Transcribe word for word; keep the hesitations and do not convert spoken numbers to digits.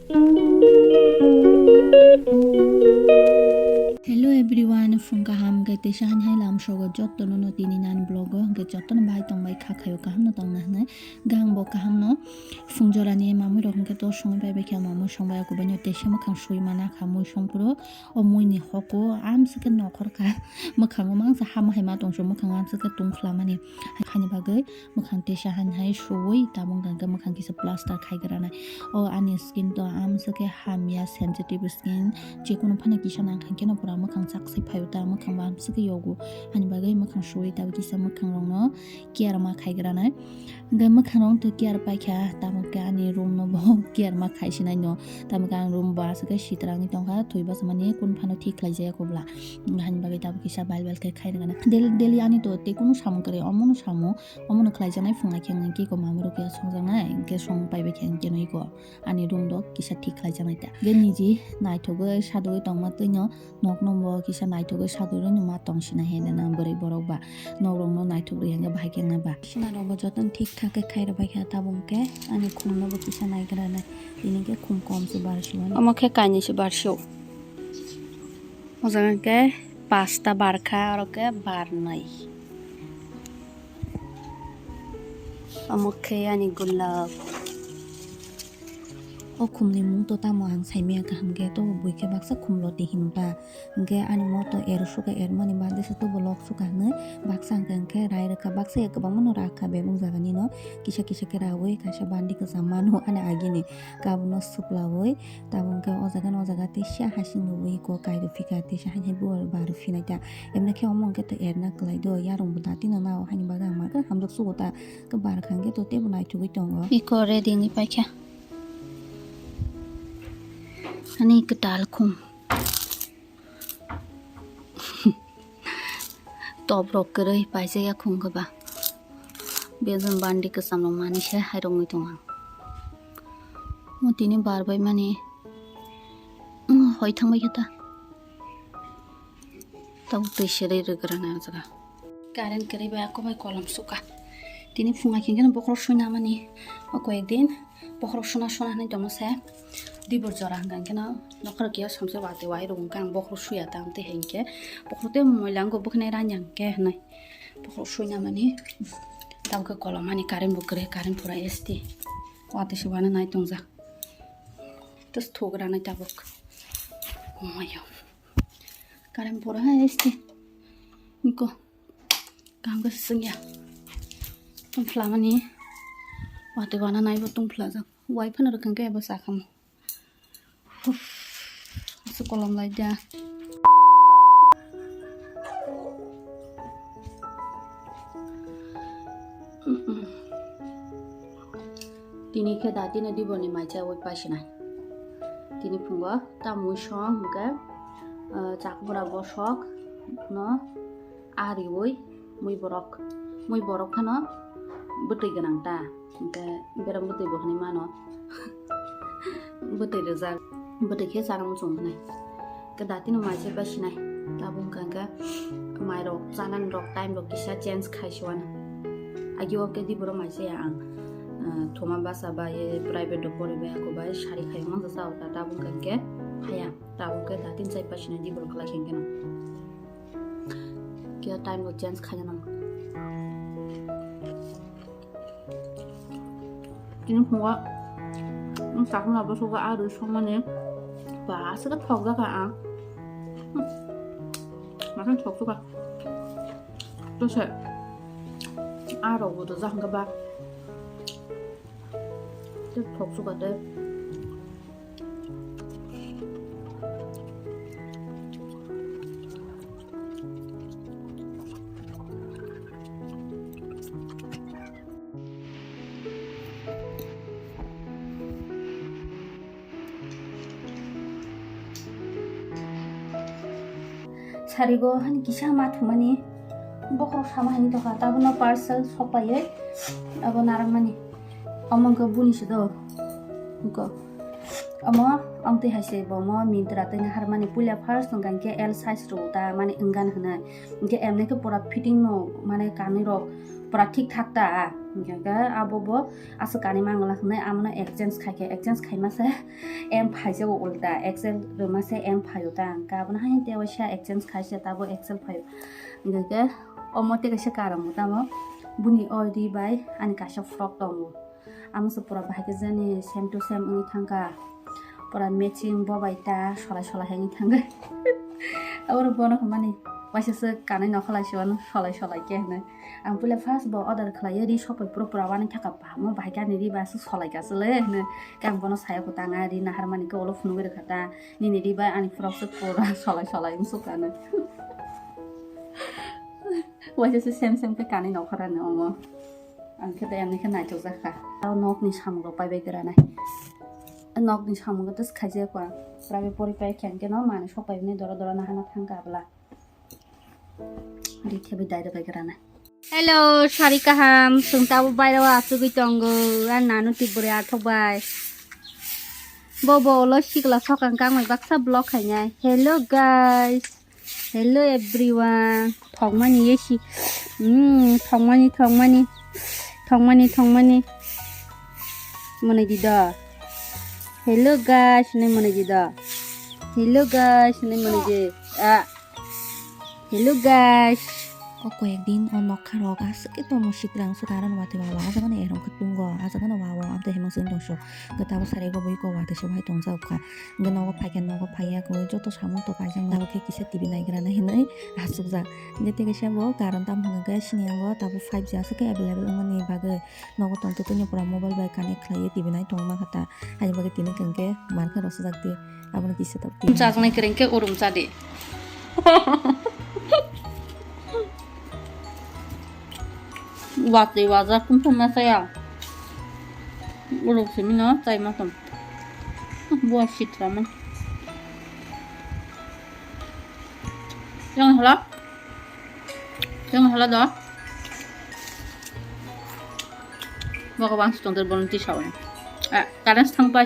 Hello everyone, phung kaham, hwnkhe teisa han hai lam sogo jotto no no tini nan vlog o, hwnkhe jotto no bahai tong bai kha khayo kaham no tong na hwnwi, gang bo kaham no. Phung jora ni mamui rok hwnkhe to songwi bai bai kha, mamui song bai ako bai no teisa mwkhang sui mana kha, mui song phuru o mui ni hoko amswk khe nokhor kha, mwkhang o mangsa hama hai ma tong so, mwkhang amswk khe tung khwla mani, hani bagwi mwkhang teisa han hai suwi tabuk hwnkhe mwkhang kisa plaster khai gra nai. O ani skin to amswk khe hamya, sensitive skin, jekunu phano kisa nang kha khe no pura mwkhang chak sai phaio ta, mwkhang bo amswk khe yogo, hani bagwi mwkhang suwi tabuk kisa mwkhang rok no care ma khai gra nai. Hwnkhe mwkhang rok to care pai kha, tabuk khe ani room no bo care ma khai sinai no, tabuk khe ang room bo aswk khe sitrangwi tong kha, thwi bachmani kun phano thik khlai jaya kubla, hani bagwi tabuk kisa bal bal khe khai gra nai. Daily, daily ani to tei kunu samung kwrwi, omo no samung. Omono khlaijaknai phunga khe wngkha khe iko mamwi rok ya songjaknai, hwnkhe song paibai khe wngkhe no iko ani room rok kisa thik khlaijaknai ta. Hwnkhe niji naithogwi sadogwi tongma twino nokno bo kisa naithogwi sadogwi no ma tong sina he nana bwrwi borok ba nokrokno naithok rwi hwnkhe bahai khe wngna ba. Sina rok bo jotono thik thak khe khai rwbai kha tabuk hwnkhe ani khumno bo kisa naigra nai tini hwnkhe khum kom se bar sio. Omo khe kainwi se bar sio. O jaga hwnkhe pasta bar kha, oro khe bar nai. Omo khe ani gulab. O khumni mung to tamo ang saimanya kaham khe, to bui khe baksa khum loti hino ta. Hwnkhe ani mo to er suka, er mani bade se to bo lok suka hwnwi baksa hwnkhe, hwnkhe rai rwkha, baksa ya kwbangma no rakha bebak jaga nino, kisa kisa khe raui kaisa bandi kwcham mano ani agini kabuno suklaui. Tabuk hwnkhe o jaga no o jaga teisa hasing rwui kok kai rw phika, teisa haini hai bubar bar rw phinai ta. Emne khe omo hwnkhe to erna kwlai do, yarung bo dati no nao, haini bagwi ang mar khe hamjak sugo ta, khe bar kha hwnkhe to teibo naithogwi tongo. Iko ready wngwi paikha. Ani kwtal khum. Top rok kwrwi paijak ya khum khe ba. Bejam bandi kwcham rok manwi se hai rok wngwi tongo ang. Mo tini bar bai mani, mm, hoi thang bai khe ta. Tabuk twi serwi rwgra nai o jaga. Current kwrwi bai ako bai kolom suka. Tini phunga khe bokhorok sui namani o koyek din. Bokhorok suna suna hinwi tongma se dibor jora hwnkha hwnkhe no nokha rok khe samsa watwi wai rwkha hwnkhe ang bokhorok suya ta amtwi hai hwnkhe bokhorok tei moila wngkha bwkhwnai rani hwnkhe hinwi bokhorok sui namani tabuk khe kolom hani current bo kwrwi current pura S T watwi se wana nai tongjak tei thugra nai tabuk omayo current pura hai S T wngkha. Kaham khe swngya. Tungphla mani. Watwi wana naibo tungphla jak. Wai phano rwkha khe abo sakamo. Huf. Aswk kolom lai da. Tini khe da tini diboni mai chai wai pasinai. Tini phungo ta mui song hwnkhe, ah, chakmura bosok no. Ariwi mui borok, mui borok phano bwtwi gwnang ta, hwnkhe berok bwtwi bo hwnwi mano. Bwtwi rwjak, bwtwi khe chana muchung hwnwi. Khe datino mai se pasinai, tabuk hwnkha hwnkhe mai rok chanani rok time rok kisa change khai se uanw. Agi o khe diboro mai se ya ang, ah, thoma basa bai private rok pori bai ako bai sari khai mangsa sa o ta, tabuk hwnkha hwnkhe haya, tabuk khe datin chai pasinai diboro kwlai khe hwnkhe no. Khe time bo change khaina nango. Tini phungo ang sakno abo sugo a rwi songmani ba aswk thok jakha ang. Masan thok suka. To se a rok bo to jakha ba. Tei thok suka tei. Sarigo hani kisa ma thumani bokhorok sama hani tokha, tabukno parcel sokpaiwi abo narwkmani. Omo wngkha buni se do, wngkha. Omo, omtwi hai se bo omo Myntra twi naharmani puila first wngkha hinkhe L size rw ta mani wnggan hwnwi. Hinkhe emni khe pura fitting no mane kanwi rok pura thik thak ta. Hinkhe abo bo aswk kanwi mangla hwnwi amono exchange khaikhe, exchange khaima se M phaijago ulta, X L rwma se M phaio ta. Hinkhe abono hai tewaisa exchange khaise tabo X L phaio. Hinkhe omo tei kaisa karam bo tamo buni o ri bai ani kaisa frock tongo. Amo se pura bahai khe jani same to same wngwi thangkha. Pura matching bo bai ta solai solai hai wngwi thangkha. Aboni bono hwnmani waisa se kanwi nokha lai se uano solai solai khe hwnwi. Ang puila first bo order khlaiwi ri sokbai pura pura wani thangkha, ba mo bahai khe ani ri ba aswk solai kha se le hwnwi. Khe ang bono saya kho ta nga ri naharmani khe ulo phunugwi rwkha ta. Nini ri bai ani frock se pura solai solai wng sukha hwnwi. Waisa se same same khe kanwi nokha rani omo. Ang khe tei ani khe naithok jak kha. Tei nokni samung rok pai bai gra nai. Nokni samung rok tei khaijak kha. Private pori pai khe ang khe no manwi sok pai mani dora dora nahana thang kha bwla. Ri khe bai dai rw bai gra nai. Hello, sari kaham. Chwng tabuk bairo achugwi tongo. Ang nanu tiburi athok bai. Bo bo ulo sikla sokang kangmai baksa vlog khainai. Hello guys. Hello everyone. Thongmani yesi. Hmm, thongmani, thongmani. Thongmani, thongmani. Mwnwi di do. Hello guys, hinwi mwnwi di do. Hello guys, hinwi mwnwi di. Ah. Hello guys. O koyek din o nokha rok aswk khe tongmo sikrang swk aro watwi wawa. O jaga no erong khe tungo. O jaga no wawa. Amtwi hemang swng tong so. Gata bo sarai go bui ko watwi so hai tong jak kha. Hwnkhe nogo phaikha, nogo phaiya khe joto samung to kaijak nai. Tabuk khe kisa T V naigra nai hinwi achukjak. Hwnkhe tei kaisa bo karon tamo hwnkhe sini yango tabuk five G aswk khe available wngmani bagwi nogo tongtwtwino pura mobile bai connect khlaiwi T V nai tongma kha ta. Haini bagwi tini hwnkhe markhe rwchajak di. Abono kisa tabuk T V. Chajaknai kwrwi khe urum cha di. Watwi wajak tongthokma chaya. Uluk simi no chai ma tong. Buwa sitra man. Yang hala. Yang hala do. Bhagwan sutong ter bolon tisawani. Ah, current thang pai.